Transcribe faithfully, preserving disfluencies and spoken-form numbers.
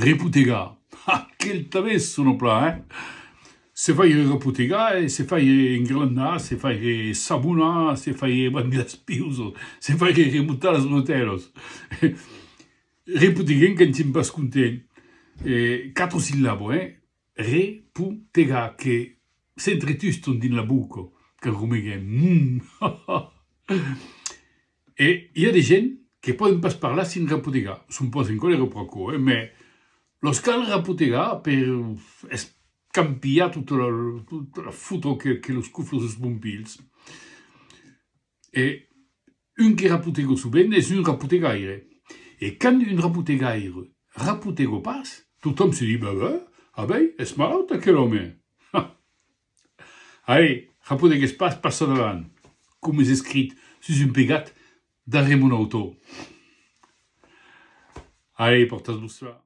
Repotegar. Ah, quel tanben sona plan, eh? Se faire rapotegar, eh, se faire enguirlandar, se faire sabonar, se faire bandir las piusas, se faire remontar las bretèlas. Repoteguem quand sèm pas contents. Eh, quatre sillabas, eh? Repotegar, que s'entretustan dins la boca quand romeguem. Mm. E i a de gents que pòden pas parlar sens rapotegar. Son pas en colèra pr'aquò, eh, mès los cal rapotegar per escampilhar tota la, tota la fotra que, que los cofla sus bon pils. E un que rapotega sovent es un rapotegaire. E quand un rapotegaire rapotega pas, totòm se ditz: "Bah, bah, ah ben, es malaut aquel òme." Allez, rapotegues pas, passa davant, coma es escrit sus un pegat darrèr mon autò. Allez, portatz-vos-la.